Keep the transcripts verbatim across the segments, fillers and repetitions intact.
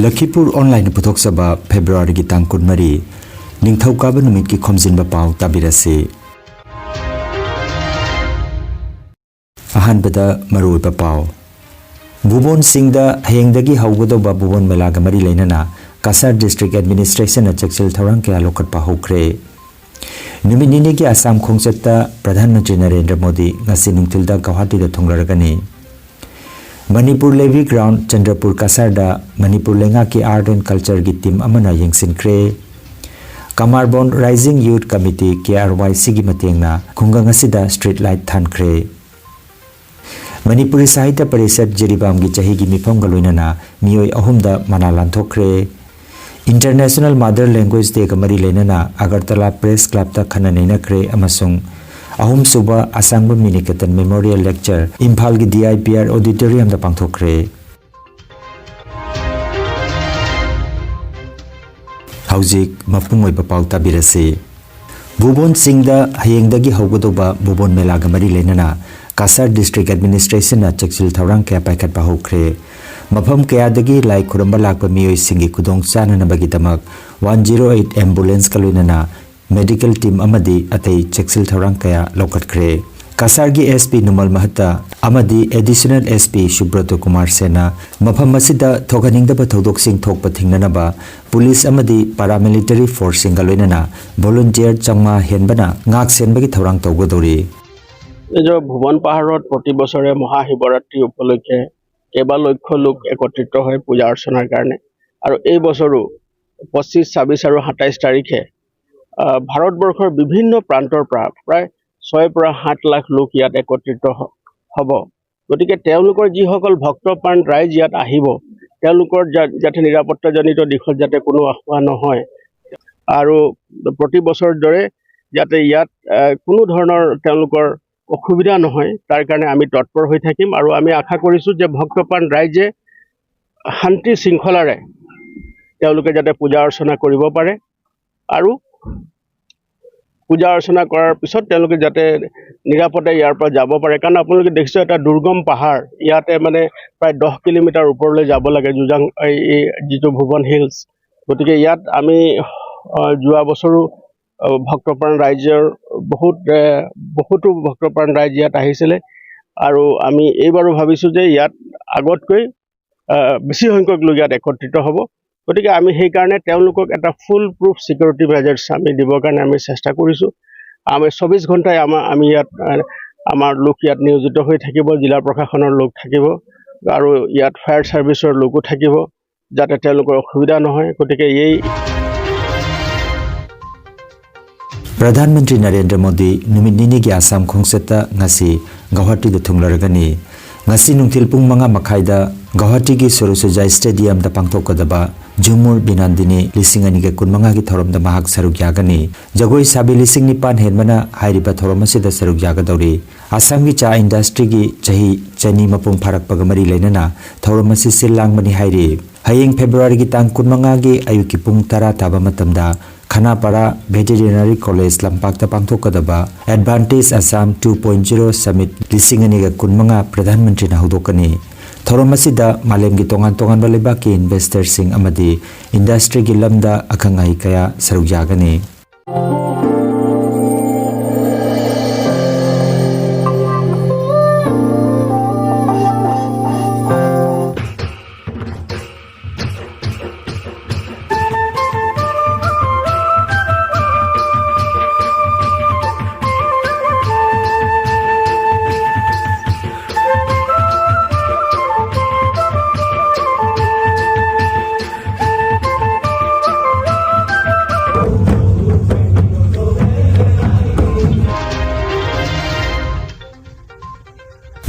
ꯂꯈꯤꯄꯨꯔ ꯑꯣꯟꯂꯥꯏꯟꯅ ꯄꯨꯊꯣꯛꯆꯕ ꯐꯦꯕ꯭ꯔꯨꯋꯥꯔꯤꯒꯤ ꯇꯥꯡ ꯀꯨꯟꯃꯔꯤ, ꯅꯤꯡꯊꯧꯀꯥꯕ ꯅꯨꯃꯤꯠꯀꯤ ꯈꯣꯝꯖꯤꯟꯕ ꯄꯥꯎ ꯇꯥꯕꯤꯔꯁꯤ꯫ ꯑꯍꯥꯟꯕꯗ ꯃꯔꯨꯑꯣꯏꯕ ꯄꯥꯎ꯫ ꯚꯨꯕꯣꯟ ꯁꯤꯡꯗ ꯍꯌꯦꯡꯗꯒꯤ ꯍꯧꯒꯗꯧꯕ ꯚꯨꯕꯣꯟ ꯃꯦꯂꯥꯒ ꯃꯔꯤ ꯂꯩꯅꯅ ꯀꯁꯥꯔ ꯗꯤꯁꯇ꯭ꯔꯤꯛ ꯑꯦꯗꯃꯤꯅꯤꯁꯇ꯭ꯔꯦꯁꯟꯅ ꯆꯦꯛꯁꯤꯜ ꯊꯧꯔꯥꯡ ꯀꯌꯥ ꯂꯧꯈꯠꯄ ꯍꯧꯈ꯭ꯔꯦ꯫ ꯅꯨꯃꯤꯠ ꯅꯤꯅꯤꯒꯤ ꯑꯁꯥꯝ ꯈꯣꯡꯆꯠꯇ ꯄ꯭ꯔꯙꯥꯟ ꯃꯟꯇ꯭ꯔꯤ ꯅꯔꯦꯟꯗ꯭ꯔ ꯃꯣꯗꯤ ꯉꯁꯤ ꯅꯨꯡꯊꯤꯜꯗ ꯒꯧꯍꯥꯇꯤꯗ ꯊꯨꯡꯂꯔꯒꯅꯤ꯫ ꯃꯅꯤꯄꯨꯔ ꯂꯦꯚꯤ ꯒ꯭ꯔꯥꯎꯟ, ꯆꯟꯗ꯭ꯔꯄꯨꯔ ꯀꯁꯥꯔꯗ ꯃꯅꯤꯄꯨꯔ ꯂꯩꯉꯥꯛꯀꯤ ꯑꯥꯔꯠ ꯑꯦꯟ ꯀꯜꯆꯔꯒꯤ ꯇꯤꯝ ꯑꯃꯅ ꯌꯦꯡꯁꯤꯟꯈ꯭ꯔꯦ꯫ ꯀꯃꯥꯔꯕꯣꯟ ꯔꯥꯏꯖꯤꯡ ꯌꯨꯠ ꯀꯃꯤꯇꯤ, ꯀꯦ ꯑꯥꯔ ꯋꯥꯏ ꯁꯤꯒꯤ ꯃꯇꯦꯡꯅ ꯈꯨꯡꯒꯪ ꯑꯁꯤꯗ ꯁ꯭ꯇ꯭ꯔꯤꯠ ꯂꯥꯏꯠ ꯊꯥꯟꯈ꯭ꯔꯦ꯫ ꯃꯅꯤꯄꯨꯔꯤ ꯁꯥꯍꯤꯇ꯭ꯌ ꯄꯔꯤꯁꯠ ꯖꯤꯔꯤꯕꯥꯝꯒꯤ ꯆꯍꯤꯒꯤ ꯃꯤꯐꯝꯒ ꯂꯣꯏꯅꯅ ꯃꯤꯑꯣꯏ ꯑꯍꯨꯝꯗ ꯃꯅꯥ ꯂꯥꯟꯊꯣꯛꯈ꯭ꯔꯦ꯫ ꯏꯟꯇꯔꯅꯦꯁꯅꯦꯜ ꯃꯥꯗꯔ ꯂꯦꯡꯒ꯭ꯋꯦꯖ ꯗꯦꯒ ꯃꯔꯤ ꯂꯩꯅꯅ ꯑꯒꯔꯇꯂꯥ ꯄ꯭ꯔꯦꯁ ꯀ꯭ꯂꯕꯇ ꯈꯟꯅ ꯅꯩꯅꯈ꯭ꯔꯦ ꯑꯃꯁꯨꯡ ꯑꯍꯨꯝꯁꯨꯕ ꯑꯁꯥꯡꯕꯝ ꯃꯤꯅꯤꯀꯦꯇꯟ ꯃꯦꯃꯣꯔꯤꯌꯦꯜ ꯂꯦꯛꯆꯔ ꯏꯝꯐꯥꯜꯒꯤ ꯗꯤ ꯑꯥꯏ ꯄꯤ ꯑꯥꯔ ꯑꯣꯗꯤꯇꯣꯔꯤꯌꯝꯗ ꯄꯥꯡꯊꯣꯛꯈ꯭ꯔꯦ꯫ ꯍꯧꯖꯤꯛ ꯃꯄꯨꯡ ꯑꯣꯏꯕ ꯄꯥꯎ ꯇꯥꯕꯤꯔꯁꯤ꯫ ꯚꯨꯕꯣꯟ ꯁꯤꯡꯗ ꯍꯌꯦꯡꯗꯒꯤ ꯍꯧꯒꯗꯧꯕ ꯚꯨꯕꯣꯟ ꯃꯦꯂꯥꯒ ꯃꯔꯤ ꯂꯩꯅꯅ ꯀꯁꯥꯔ ꯗꯤꯁꯇ꯭ꯔꯤꯛ ꯑꯦꯗꯃꯤꯅꯤꯁꯇ꯭ꯔꯦꯁꯟꯅ ꯆꯦꯛꯁꯤꯜ ꯊꯧꯔꯥꯡ ꯀꯌꯥ ꯄꯥꯏꯈꯠꯄ ꯍꯧꯈ꯭ꯔꯦ꯫ ꯃꯐꯝ ꯀꯌꯥꯗꯒꯤ ꯂꯥꯏ ꯈꯨꯔꯨꯝꯕ ꯂꯥꯛꯄ ꯃꯤꯑꯣꯏꯁꯤꯡꯒꯤ ꯈꯨꯗꯣꯡ ꯆꯥꯅꯅꯕꯒꯤꯗꯃꯛ ꯋꯥꯟ ꯖꯤꯔꯣ ꯑꯩꯠ ꯑꯦꯝꯕꯨꯂꯦꯟꯁꯀ ꯂꯣꯏꯅꯅ ꯃꯦꯗꯤꯀꯦꯜ ꯇꯤꯝ ꯑꯃꯗꯤ ꯑꯇꯩ ꯆꯦꯛꯁꯤꯜ ꯊꯧꯔꯥꯡ ꯀꯌꯥ ꯂꯧꯈꯠꯈ꯭ꯔꯦ꯫ ꯀꯁꯥꯔꯒꯤ ꯑꯦꯁ ꯄꯤ ꯅꯨꯃꯜ ꯃꯍꯠꯇ ꯑꯃꯗꯤ ꯑꯦꯗꯤꯁꯅꯦꯜ ꯑꯦꯁ ꯄꯤ ꯁꯨꯕ꯭ꯔꯇ ꯀꯨꯃꯥꯔ ꯁꯦꯟꯅ ꯃꯐꯝ ꯑꯁꯤꯗ ꯊꯣꯛꯍꯟꯅꯤꯡꯗꯕ ꯊꯧꯗꯣꯛꯁꯤꯡ ꯊꯣꯛꯄ ꯊꯤꯡꯅꯅꯕ ꯄꯨꯂꯤꯁ ꯑꯃꯗꯤ ꯄꯥꯔꯥꯃꯤꯂꯤꯇꯔꯤ ꯐꯣꯔꯁꯁꯤꯡꯒ ꯂꯣꯏꯅꯅ ꯚꯣꯂꯨꯟꯇꯤꯌꯔ ꯆꯥꯝꯃꯉꯥ ꯍꯦꯟꯕꯅ ꯉꯥꯛ ꯁꯦꯟꯕꯒꯤ ꯊꯧꯔꯥꯡ ꯇꯧꯒꯗꯧꯔꯤ꯫ নিজৰ ভূৱন পাহাৰত প্ৰতি বছৰে মহাশিৱৰাত্ৰি উপলক্ষে কেইবা লক্ষ লোক একত্ৰিত হয় পূজা অৰ্চনাৰ কাৰণে। আৰু এই বছৰো পঁচিছ, ছাব্বিছ আৰু সাতাইছ তাৰিখে আহ, ভাৰতবৰ্ষৰ বিভিন্ন প্ৰান্তৰ পৰা প্ৰায় ছয়ৰ পৰা সাত লাখ লোক ইয়াত একত্ৰিত হ- হ'ব। গতিকে তেওঁলোকৰ যিসকল ভক্তপ্ৰাণ ৰাইজ ইয়াত আহিব, তেওঁলোকৰ যা- যাতে নিৰাপত্তাজনিত দিশত যাতে কোনো অসুবিধা নহয় আৰু প্ৰতি বছৰ দৰে যাতে ইয়াত আহ, কোনো ধৰণৰ তেওঁলোকৰ অসুবিধা নহয়, তাৰ কাৰণে আমি তৎপৰ হৈ থাকিম। আৰু আমি আশা কৰিছোঁ যে ভক্তপ্ৰাণ ৰাইজে শান্তি শৃংখলাৰে তেওঁলোকে যাতে পূজা অৰ্চনা কৰিব পাৰে আৰু পূজা অৰ্চনা কৰাৰ পিছত তেওঁলোকে যাতে নিৰাপদে ইয়াৰ পৰা যাব পাৰে। কাৰণ আপোনালোকে দেখিছে, এটা দুৰ্গম পাহাৰ, ইয়াতে মানে প্ৰায় দহ কিলোমিটাৰ ওপৰলৈ যাব লাগে, জুজাং, এই, এই যিটো ভুৱন হিলছ। গতিকে ইয়াত আমি, আহ, যোৱা বছৰো, আহ, ভক্তপ্ৰাণ ৰাইজৰ বহুত, এ, বহুতো ভক্তপ্ৰাণ ৰাইজ ইয়াত আহিছিলে। আৰু আমি এইবাৰো ভাবিছোঁ যে ইয়াত আগতকৈ, আহ, বেছি সংখ্যক লোক ইয়াত একত্ৰিত হ'ব। গতিকে আমি সেইকাৰণে তেওঁলোকক এটা ফুল প্ৰুফ ছিকিউৰিটি মেজাৰ্ছ আমি দিবৰ কাৰণে আমি চেষ্টা কৰিছোঁ। আমি চৌবিছ ঘণ্টাই আমাৰ, আমি ইয়াত, আহ, আমাৰ লোক ইয়াত নিয়োজিত হৈ থাকিব, জিলা প্ৰশাসনৰ লোক থাকিব আৰু ইয়াত ফায়াৰ ছাৰ্ভিচৰ লোকো থাকিব, যাতে তেওঁলোকৰ অসুবিধা নহয়। গতিকে এই Pradhan Mantri Narendra Modi ꯅꯨꯃꯤꯠ ꯅꯤꯅꯤꯒꯤ ꯑꯁꯥꯝ ꯈꯣꯡꯆꯠꯇ ꯉꯁꯤ ꯒꯧꯍꯥꯇꯤꯗ ꯊꯨꯡꯂꯔꯒꯅꯤ꯫ ꯉꯁꯤ ꯅꯨꯡꯊꯤꯜ ꯄꯨꯡ ꯃꯉꯥ ꯃꯈꯥꯏꯗ ꯒꯧꯍꯥꯇꯤꯒꯤ ꯁꯨꯔꯨꯁꯨꯖꯥꯏ ꯁ꯭ꯇꯦꯗꯤꯌꯝꯗ ꯄꯥꯡꯊꯣꯛꯀꯗꯕ ꯖꯨꯃꯨꯔ ꯕꯤꯅꯥꯟꯗꯤꯅꯤ ꯂꯤꯁꯤꯡ ꯑꯅꯤꯒ ꯀꯨꯟꯃꯉꯥꯒꯤ ꯊꯧꯔꯝꯗ ꯃꯍꯥꯛ ꯁꯔꯨꯛ ꯌꯥꯒꯅꯤ꯫ ꯖꯒꯣꯏ ꯁꯥꯕꯤ ꯂꯤꯁꯤꯡ ꯅꯤꯄꯥꯟ ꯍꯦꯟꯕꯅ ꯍꯥꯏꯔꯤꯕ ꯊꯧꯔꯝ ꯑꯁꯤꯗ ꯁꯔꯨꯛ ꯌꯥꯒꯗꯧꯔꯤ꯫ ꯑꯁꯥꯝꯒꯤ ꯆꯥ ꯏꯟꯗꯁꯇ꯭ꯔꯤꯒꯤ ꯆꯍꯤ ꯆꯅꯤ ꯃꯄꯨꯡ ꯐꯥꯔꯛꯄꯒ ꯃꯔꯤ ꯂꯩꯅꯅ ꯊꯧꯔꯝ ꯑꯁꯤ ꯁꯤꯜ ꯂꯥꯡꯕꯅꯤ ꯍꯥꯏꯔꯤ꯫ ꯍꯌꯦꯡ ꯐꯦꯕ꯭ꯔꯨꯋꯥꯔꯤꯒꯤ ꯇꯥꯡ ꯀꯨꯟꯃꯉꯥꯒꯤ ꯑꯌꯨꯛꯀꯤ ꯄꯨꯡ ꯇꯔꯥ ꯇꯥꯕ ꯃꯇꯝꯗ ꯈꯅꯥꯄꯥꯔꯥ ꯚꯦꯇꯦꯔꯤꯅꯔꯤ ꯀꯣꯂꯦꯖ ꯂꯝꯄꯥꯛꯇ ꯄꯥꯡꯊꯣꯛꯀꯗꯕ Advantage Assam two point zero Summit ꯂꯤꯁꯤꯡ ꯑꯅꯤꯒ ꯀꯨꯟꯃꯉꯥ ꯄ꯭ꯔꯙꯥꯟ ꯃꯟꯇ꯭ꯔꯤꯅ ꯍꯧꯗꯣꯛꯀꯅꯤ꯫ ꯊꯧꯔꯝ ꯑꯁꯤꯗ ꯃꯥꯂꯦꯝꯒꯤ ꯇꯣꯉꯥꯟ ꯇꯣꯉꯥꯟꯕ ꯂꯩꯕꯥꯛꯀꯤ ꯏꯟꯚꯦꯁꯇꯔꯁꯤꯡ ꯑꯃꯗꯤ ꯏꯟꯗꯁꯇ꯭ꯔꯤꯒꯤ ꯂꯝꯗ ꯑꯈꯪ ꯑꯍꯩ ꯀꯌꯥ ꯁꯔꯨꯛ ꯌꯥꯒꯅꯤ꯫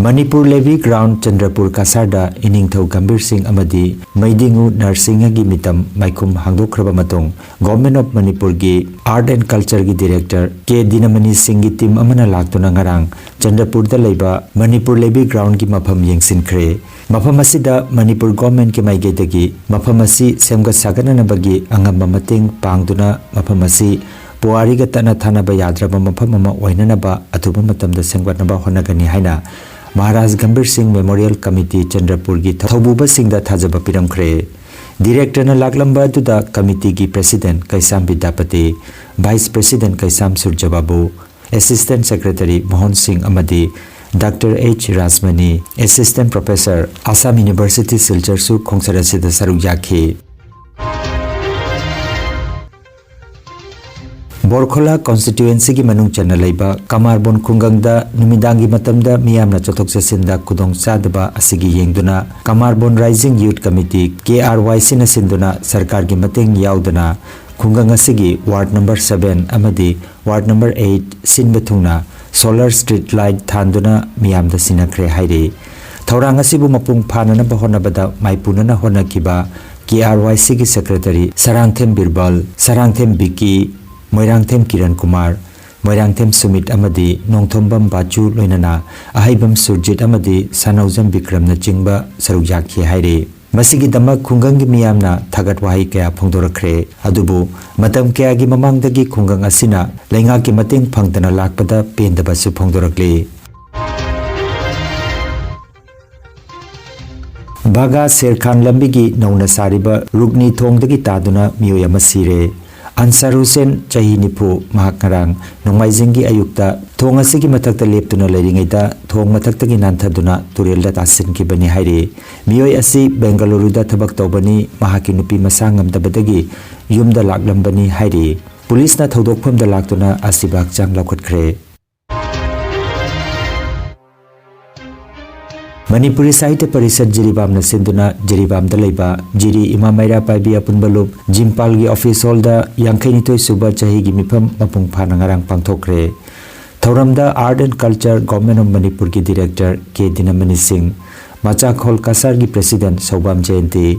ꯃꯅꯤꯄꯨꯔ ꯂꯦꯚꯤ ꯒ꯭ꯔꯥꯎꯟ ꯆꯟꯗ꯭ꯔꯄꯨꯔ ꯀꯁꯥꯔꯗ ꯏꯅꯤꯡꯊꯧ ꯒꯝꯚꯤꯔ ꯁꯤꯡ ꯑꯃꯗꯤ ꯃꯩꯗꯤꯡꯉꯨ ꯅꯔꯁꯤꯡꯍꯒꯤ ꯃꯤꯇꯝ ꯃꯥꯏꯈꯨꯝ ꯍꯥꯡꯗꯣꯛꯈ꯭ꯔꯕ ꯃꯇꯨꯡ, Government of ꯃꯅꯤꯄꯨꯔꯒꯤ Art and Cultureꯒꯤ Director ꯀꯦ ꯗꯤꯅꯃꯅꯤ ꯁꯤꯡꯒꯤ team ꯑꯃꯅ ꯂꯥꯛꯇꯨꯅ ꯉꯔꯥꯡ ꯆꯟꯗ꯭ꯔꯄꯨꯔꯗ ꯂꯩꯕ ꯃꯅꯤꯄꯨꯔ ꯂꯦꯚꯤ ꯒ꯭ꯔꯥꯎꯟꯒꯤ ꯃꯐꯝ ꯌꯦꯡꯁꯤꯟꯈ꯭ꯔꯦ꯫ ꯃꯐꯝ ꯑꯁꯤꯗ ꯃꯅꯤꯄꯨꯔ Governmentꯀꯤ ꯃꯥꯏꯀꯩꯗꯒꯤ ꯃꯐꯝ ꯑꯁꯤ ꯁꯦꯝꯒꯠ ꯁꯥꯒꯠꯅꯅꯕꯒꯤ ꯑꯉꯝꯕ ꯃꯇꯦꯡ ꯄꯥꯡꯗꯨꯅ ꯃꯐꯝ ꯑꯁꯤ ꯄꯨꯋꯥꯔꯤꯒ ꯇꯠꯅ ꯊꯥꯅꯕ ꯌꯥꯗ꯭ꯔꯕ ꯃꯐꯝ ꯑꯃ ꯑꯣꯏꯅꯅꯕ ꯑꯊꯨꯕ ꯃꯇꯝꯗ ꯁꯦꯝꯒꯠꯅꯕ ꯍꯣꯠꯅꯒꯅꯤ ꯍꯥꯏꯅ ꯃꯍꯥꯔꯥꯖ ꯒꯝꯚꯤꯔ ꯁꯤꯡ ꯃꯦꯃꯣꯔꯤꯌꯦꯜ ꯀꯃꯤꯇꯤ ꯆꯟꯗ꯭ꯔꯄꯨꯔꯒꯤ ꯊꯧꯕꯨꯕꯁꯤꯡꯗ ꯊꯥꯖꯕ ꯄꯤꯔꯝꯈ꯭ꯔꯦ꯫ ꯗꯤꯔꯦꯛꯇꯔꯅ ꯂꯥꯛꯂꯝꯕ ꯑꯗꯨꯗ ꯀꯃꯤꯇꯤꯒꯤ president Keisham Bidyapati, vice president Keisham ꯁꯨꯔꯖꯕꯥꯕꯨ, ꯑꯦꯁꯤꯁꯇꯦꯟꯠ ꯁꯦꯀ꯭ꯔꯦꯇꯔꯤ ꯃꯣꯍꯟ ꯁꯤꯡ ꯑꯃꯗꯤ doctor H Rajmani, assistant professor, Assam university ꯁꯤꯜꯆꯔꯁꯨ ꯈꯣꯡꯆꯠ ꯑꯁꯤꯗ ꯁꯔꯨꯛ ꯌꯥꯈꯤ꯫ ꯕꯣꯔꯈꯣꯂꯥ ꯀꯣꯟꯁꯇꯤꯇ꯭ꯋꯦꯟꯁꯤꯒꯤ ꯃꯅꯨꯡ ꯆꯟꯅ ꯂꯩꯕ ꯀꯃꯥꯔꯕꯣꯟ ꯈꯨꯡꯒꯪꯗ ꯅꯨꯃꯤꯗꯥꯡꯒꯤ ꯃꯇꯝꯗ ꯃꯤꯌꯥꯝꯅ ꯆꯠꯊꯣꯛ ꯆꯠꯁꯤꯟꯗ ꯈꯨꯗꯣꯡ ꯆꯥꯗꯕ ꯑꯁꯤꯒꯤ ꯌꯦꯡꯗꯨꯅ ꯀꯃꯥꯔꯕꯣꯟ ꯔꯥꯏꯖꯤꯡ ꯌꯨꯠ ꯀꯃꯤꯇꯤ, ꯀꯦ ꯑꯥꯔ ꯋꯥꯏ ꯁꯤꯅ ꯁꯤꯟꯗꯨꯅ ꯁꯔꯀꯥꯔꯒꯤ ꯃꯇꯦꯡ ꯌꯥꯎꯗꯅ ꯈꯨꯡꯒꯪ ꯑꯁꯤꯒꯤ ꯋꯥꯔꯗ ꯅꯝꯕꯔ ꯁꯚꯦꯟ ꯑꯃꯗꯤ ꯋꯥꯔꯗ ꯅꯝꯕꯔ ꯑꯩꯠ ꯁꯤꯟꯕ ꯊꯨꯡꯅ ꯁꯣꯂꯔ ꯁ꯭ꯇ꯭ꯔꯤꯠ ꯂꯥꯏꯠ ꯊꯥꯟꯗꯨꯅ ꯃꯤꯌꯥꯝꯗ ꯁꯤꯟꯅꯈ꯭ꯔꯦ ꯍꯥꯏꯔꯤ꯫ ꯊꯧꯔꯥꯡ ꯑꯁꯤꯕꯨ ꯃꯄꯨꯡ ꯐꯥꯅꯅꯕ ꯍꯣꯠꯅꯕꯗ ꯃꯥꯏꯄꯨꯅꯅ ꯍꯣꯠꯅꯈꯤꯕ ꯀꯦ ꯑꯥꯔ ꯋꯥꯏ ꯁꯤꯒꯤ ꯁꯦꯀ꯭ꯔꯦꯇꯔꯤ ꯁꯔꯥꯡꯊꯦꯝ ꯕꯤꯔꯕꯜ, ꯁꯔꯥꯡꯊꯦꯝ ꯕꯤꯀꯤ, ꯃꯣꯏꯔꯥꯡꯊꯦꯝ ꯀꯤꯔꯟ ꯀꯨꯃꯥꯔ, ꯃꯣꯏꯔꯥꯡꯊꯦꯝ ꯁꯨꯃꯤꯠ ꯑꯃꯗꯤ ꯅꯣꯡꯊꯣꯝꯕꯝ ꯕꯥꯆꯨ ꯂꯣꯏꯅꯅ ꯑꯍꯩꯕꯝ ꯁꯨꯔꯖꯤꯠ ꯑꯃꯗꯤ ꯁꯥꯅꯧꯖꯝ ꯕꯤꯀ꯭ꯔꯝꯅꯆꯤꯡꯕ ꯁꯔꯨꯛ ꯌꯥꯈꯤ ꯍꯥꯏꯔꯤ꯫ ꯃꯁꯤꯒꯤꯗꯃꯛ ꯈꯨꯡꯒꯪꯒꯤ ꯃꯤꯌꯥꯝꯅ ꯊꯥꯒꯠ ꯋꯥꯍꯩ ꯀꯌꯥ ꯐꯣꯡꯗꯣꯔꯛꯈ꯭ꯔꯦ꯫ ꯑꯗꯨꯕꯨ ꯃꯇꯝ ꯀꯌꯥꯒꯤ ꯃꯃꯥꯡꯗꯒꯤ ꯈꯨꯡꯒꯪ ꯑꯁꯤꯅ ꯂꯩꯉꯥꯛꯀꯤ ꯃꯇꯦꯡ ꯐꯪꯗꯅ ꯂꯥꯛꯄꯗ ꯄꯦꯟꯗꯕꯁꯨ ꯐꯣꯡꯗꯣꯔꯛꯂꯤ꯫ ꯕꯥꯒꯥ ꯁꯦꯔ ꯈꯥꯟ ꯂꯝꯕꯤꯒꯤ ꯅꯧꯅ ꯁꯥꯔꯤꯕ ꯔꯨꯛꯅꯤ ꯊꯣꯡꯗꯒꯤ ꯇꯥꯗꯨꯅ ꯃꯤꯑꯣꯏ ꯑꯃ ꯁꯤꯔꯦ꯫ ꯑꯟꯁꯥꯔ ꯍꯨꯁꯦꯟ, ꯆꯍꯤ ꯅꯤꯐꯨ, ꯃꯍꯥꯛ ꯉꯔꯥꯡ ꯅꯣꯡꯃꯥꯏꯖꯤꯡꯒꯤ ꯑꯌꯨꯛꯇ ꯊꯣꯡ ꯑꯁꯤꯒꯤ ꯃꯊꯛꯇ ꯂꯦꯞꯇꯨꯅ ꯂꯩꯔꯤꯉꯩꯗ ꯊꯣꯡ ꯃꯊꯛꯇꯒꯤ ꯅꯥꯟꯊꯗꯨꯅ ꯇꯨꯔꯦꯜꯗ ꯇꯥꯁꯤꯟꯈꯤꯕꯅꯤ ꯍꯥꯏꯔꯤ꯫ ꯃꯤꯑꯣꯏ ꯑꯁꯤ ꯕꯦꯡꯒꯂꯨꯔꯨꯗ ꯊꯕꯛ ꯇꯧꯕꯅꯤ꯫ ꯃꯍꯥꯛꯀꯤ ꯅꯨꯄꯤ ꯃꯁꯥ ꯉꯝꯗꯕꯗꯒꯤ ꯌꯨꯝꯗ ꯂꯥꯛꯂꯝꯕꯅꯤ ꯍꯥꯏꯔꯤ꯫ ꯄꯨꯂꯤꯁꯅ ꯊꯧꯗꯣꯛꯐꯝꯗ ꯂꯥꯛꯇꯨꯅ ꯑꯁꯤꯕ ꯍꯛꯆꯥꯡ ꯂꯧꯈꯠꯈ꯭ꯔꯦ꯫ ꯃꯅꯤꯄꯨꯔꯤ ꯁꯥꯍꯤꯇ꯭ꯌ ꯄꯔꯤꯁꯠ ꯖꯤꯔꯤꯕꯥꯝꯅ ꯁꯤꯟꯗꯨꯅ ꯖꯤꯔꯤꯕꯥꯝꯗ ꯂꯩꯕ ꯖꯤꯔꯤ ꯏꯃꯥ ꯃꯩꯔꯥ ꯄꯥꯏꯕꯤ ꯑꯄꯨꯟꯕ ꯂꯨꯞ ꯖꯤꯝꯄꯥꯜꯒꯤ ꯑꯣꯐꯤꯁ ꯍꯣꯜꯗ ꯌꯥꯡꯈꯩꯅꯤꯊꯣꯏ ꯁꯨꯕ ꯆꯍꯤꯒꯤ ꯃꯤꯐꯝ ꯃꯄꯨꯡ ꯐꯥꯅ ꯉꯔꯥꯡ ꯄꯥꯡꯊꯣꯛꯈ꯭ꯔꯦ꯫ ꯊꯧꯔꯝꯗ Art and Culture, Government of ꯃꯅꯤꯄꯨꯔꯒꯤ ꯗꯤꯔꯦꯛꯇꯔ ꯀꯦ ꯗꯤꯅꯃꯅꯤ ꯁꯤꯡ, ꯃꯆꯥꯈꯣꯜ ꯀꯁꯥꯔꯒꯤ ꯄ꯭ꯔꯦꯁꯤꯗꯦꯟꯠ ꯁꯧꯕꯥꯝ ꯖꯌꯟꯇꯤ,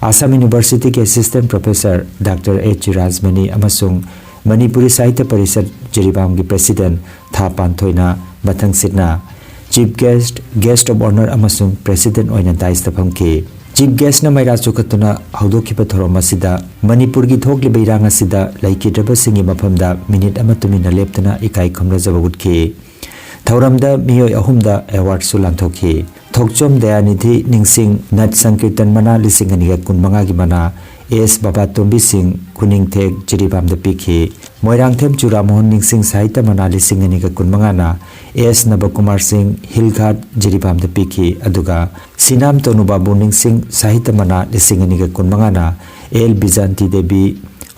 ꯑꯁꯥꯝ ꯌꯨꯅꯤꯚꯔꯁꯤꯇꯤꯒꯤ assistant professor doctor H Rajmani ꯑꯃꯁꯨꯡ ꯃꯅꯤꯄꯨꯔꯤ ꯁꯥꯍꯤꯇ꯭ꯌ ꯄꯔꯤꯁꯠ ꯖꯤꯔꯤꯕꯥꯝꯒꯤ ꯄ꯭ꯔꯦꯁꯤꯗꯦꯟꯠ ꯊꯥ ꯄꯥꯟꯊꯣꯏꯅ ꯃꯊꯪꯁꯤꯠꯅ chief guest, guest of honour ꯑꯃꯁꯨꯡ ꯄ꯭ꯔꯦꯁꯤꯗꯦꯟꯠ ꯑꯣꯏꯅ ꯗꯥꯏꯁꯇ ꯐꯝꯈꯤ꯫ ꯆꯤꯐ ꯒꯦꯁꯅ ꯃꯩꯔꯥ ꯆꯨꯈꯠꯇꯨꯅ ꯍꯧꯗꯣꯛꯈꯤꯕ ꯊꯧꯔꯝ ꯑꯁꯤꯗ ꯃꯅꯤꯄꯨꯔꯒꯤ ꯊꯣꯛꯂꯤꯕ ꯏꯔꯥꯡ ꯑꯁꯤꯗ ꯂꯩꯈꯤꯗ꯭ꯔꯕꯁꯤꯡꯒꯤ ꯃꯐꯝꯗ ꯃꯤꯅꯤꯠ ꯑꯃ ꯇꯨꯃꯤꯟꯅ ꯂꯦꯞꯇꯨꯅ ꯏꯀꯥꯏ ꯈꯨꯝꯅꯖꯕ ꯎꯠꯈꯤ꯫ ꯊꯧꯔꯝꯗ ꯃꯤꯑꯣꯏ ꯑꯍꯨꯝꯗ ꯑꯦꯋꯥꯔꯗꯁꯨ ꯂꯥꯟꯊꯣꯛꯈꯤ꯫ ꯊꯣꯛꯆꯣꯝ ꯗꯌꯥꯅꯤꯙꯤ ꯅꯤꯡꯁꯤꯡ ꯅꯠ ꯁꯪꯀꯤꯔꯇꯟ ꯃꯅꯥ ꯂꯤꯁꯤꯡ ꯑꯅꯤꯒ ꯀꯨꯟꯃꯉꯥꯒꯤ ꯃꯅꯥ, ꯑꯦꯁ ꯕꯕꯥꯇꯣꯝꯕꯤ ꯁꯤꯡ ꯈꯨꯅꯤꯡꯊꯦꯛ ꯖꯤꯔꯤꯕꯥꯝꯗ ꯄꯤꯈꯤ꯫ ꯃꯣꯏꯔꯥꯡꯊꯦꯝ ꯆꯨꯔꯥꯃꯣꯍꯟ ꯅꯤꯡꯁꯤꯡ ꯁꯥꯍꯤꯇ꯭ꯌ ꯃꯅꯥ ꯂꯤꯁꯤꯡ ꯑꯅꯤꯒ ꯀꯨꯟꯃꯉꯥꯅ ꯑꯦꯁ ꯅꯕꯀꯨꯃꯥꯔ ꯁꯤꯡ ꯍꯤꯜ ꯘꯥꯠ ꯖꯤꯔꯤꯕꯥꯝꯗ ꯄꯤꯈꯤ꯫ ꯑꯗꯨꯒ ꯁꯤꯅꯥꯝ ꯇꯣꯅꯨꯕꯥꯕꯨ ꯅꯤꯡꯁꯤꯡ ꯁꯥꯍꯤꯇ꯭ꯌ ꯃꯅꯥ ꯂꯤꯁꯤꯡ ꯑꯅꯤꯒ ꯀꯨꯟꯃꯉꯥꯅ ꯑꯦꯜ ꯕꯤꯖꯥꯟꯇꯤ ꯗꯦꯕꯤ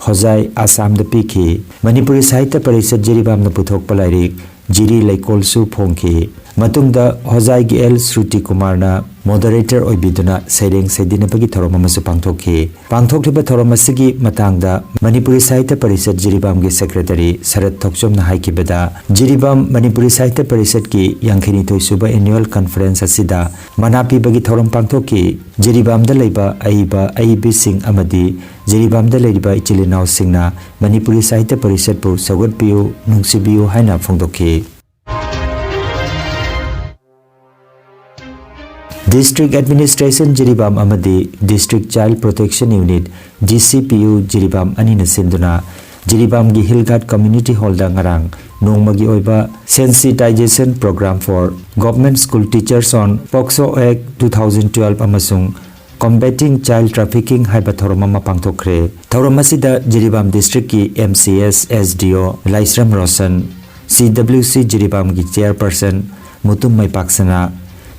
ꯍꯣꯖꯥꯏ ꯑꯁꯥꯝꯗ ꯄꯤꯈꯤ꯫ ꯃꯅꯤꯄꯨꯔꯤ ꯁꯥꯍꯤꯇ꯭ꯌ ꯄꯔꯤꯁꯠ ꯖꯤꯔꯤꯕꯥꯝꯅ ꯄꯨꯊꯣꯛꯄ ꯂꯥꯏꯔꯤꯛ ꯖꯤꯔꯤ ꯂꯩꯀꯣꯜꯁꯨ ꯐꯣꯡꯈꯤ꯫ ꯃꯇꯨꯡꯗ ꯍꯣꯖꯥꯏꯒꯤ ꯑꯦꯜ ꯁ꯭ꯔꯨꯇꯤ ꯀꯨꯃꯥꯔꯅ ꯃꯣꯗꯔꯦꯇꯔ ꯑꯣꯏꯕꯤꯗꯨꯅ ꯁꯩꯔꯦꯡ ꯁꯩꯗꯤꯟꯅꯕꯒꯤ ꯊꯧꯔꯝ ꯑꯃꯁꯨ ꯄꯥꯡꯊꯣꯛꯈꯤ꯫ ꯄꯥꯡꯊꯣꯛꯂꯤꯕ ꯊꯧꯔꯝ ꯑꯁꯤꯒꯤ ꯃꯇꯥꯡꯗ ꯃꯅꯤꯄꯨꯔꯤ ꯁꯥꯍꯤꯇ꯭ꯌ ꯄꯔꯤꯁꯠ ꯖꯤꯔꯤꯕꯥꯝꯒꯤ ꯁꯦꯀ꯭ꯔꯦꯇꯔꯤ ꯁꯔꯠ ꯊꯣꯛꯆꯣꯝꯅ ꯍꯥꯏꯈꯤꯕꯗ, ꯖꯤꯔꯤꯕꯥꯝ ꯃꯅꯤꯄꯨꯔꯤ ꯁꯥꯍꯤꯇ꯭ꯌ ꯄꯔꯤꯁꯠꯀꯤ ꯌꯥꯡꯈꯩꯅꯤꯊꯣꯏ ꯁꯨꯕ ꯑꯦꯅꯨꯑꯦꯜ ꯀꯟꯐꯔꯦꯟꯁ ꯑꯁꯤꯗ ꯃꯅꯥ ꯄꯤꯕꯒꯤ ꯊꯧꯔꯝ ꯄꯥꯡꯊꯣꯛꯈꯤ꯫ ꯖꯤꯔꯤꯕꯥꯝꯗ ꯂꯩꯕ ꯑꯏꯕ ꯑꯏꯕꯤꯁꯤꯡ ꯑꯃꯗꯤ ꯖꯤꯔꯤꯕꯥꯝꯗ ꯂꯩꯔꯤꯕ ꯏꯆꯤꯜ ꯏꯅꯥꯎꯁꯤꯡꯅ ꯃꯅꯤꯄꯨꯔꯤ ꯁꯥꯍꯤꯇ꯭ꯌ ꯄꯔꯤꯁꯠꯄꯨ ꯁꯧꯒꯠꯄꯤꯌꯨ, ꯅꯨꯡꯁꯤꯕꯤꯌꯨ ꯍꯥꯏꯅ ꯐꯣꯡꯗꯣꯛꯈꯤ꯫ ꯗꯤꯁꯇ꯭ꯔꯤꯛ ꯑꯦꯗꯃꯤꯅꯤꯁꯇ꯭ꯔꯦꯁꯟ ꯖꯤꯔꯤꯕꯥꯝ ꯑꯃꯗꯤ ꯗꯤꯁꯇ꯭ꯔꯤꯛ ꯆꯥꯏꯜ ꯄ꯭ꯔꯣꯇꯦꯛꯁꯟ ꯌꯨꯅꯤꯠ, ꯗꯤ ꯁꯤ ꯄꯤ ꯌꯨ, ꯖꯤꯔꯤꯕꯥꯝ ꯑꯅꯤꯅ ꯁꯤꯟꯗꯨꯅ ꯖꯤꯔꯤꯕꯥꯝꯒꯤ ꯍꯤꯜ ꯘꯥꯠ ꯀꯝꯃ꯭ꯌꯨꯅꯤꯇꯤ ꯍꯣꯜꯗ ꯉꯔꯥꯡ ꯅꯣꯡꯃꯒꯤ ꯑꯣꯏꯕ Sensitization Program for Government School Teachers on POCSO Act two thousand twelve ꯑꯃꯁꯨꯡ Combating Child Trafficking ꯍꯥꯏꯕ ꯊꯧꯔꯝ ꯑꯃ ꯄꯥꯡꯊꯣꯛꯈ꯭ꯔꯦ꯫ ꯊꯧꯔꯝ ꯑꯁꯤꯗ ꯖꯤꯔꯤꯕꯥꯝ ꯗꯤꯁꯇ꯭ꯔꯤꯛꯀꯤ M C S, S D ꯑꯣ ꯂꯥꯏꯁ꯭ꯔꯝ ꯔꯣꯁꯟ, ꯁꯤ ꯗꯕ꯭ꯂꯤꯎ ꯁꯤ ꯖꯤꯔꯤꯕꯥꯝꯒꯤ ꯆꯤꯌꯔꯄꯔꯁꯟ ꯃꯨꯇꯨꯝ ꯃꯩꯄꯥꯛꯁꯅꯥ,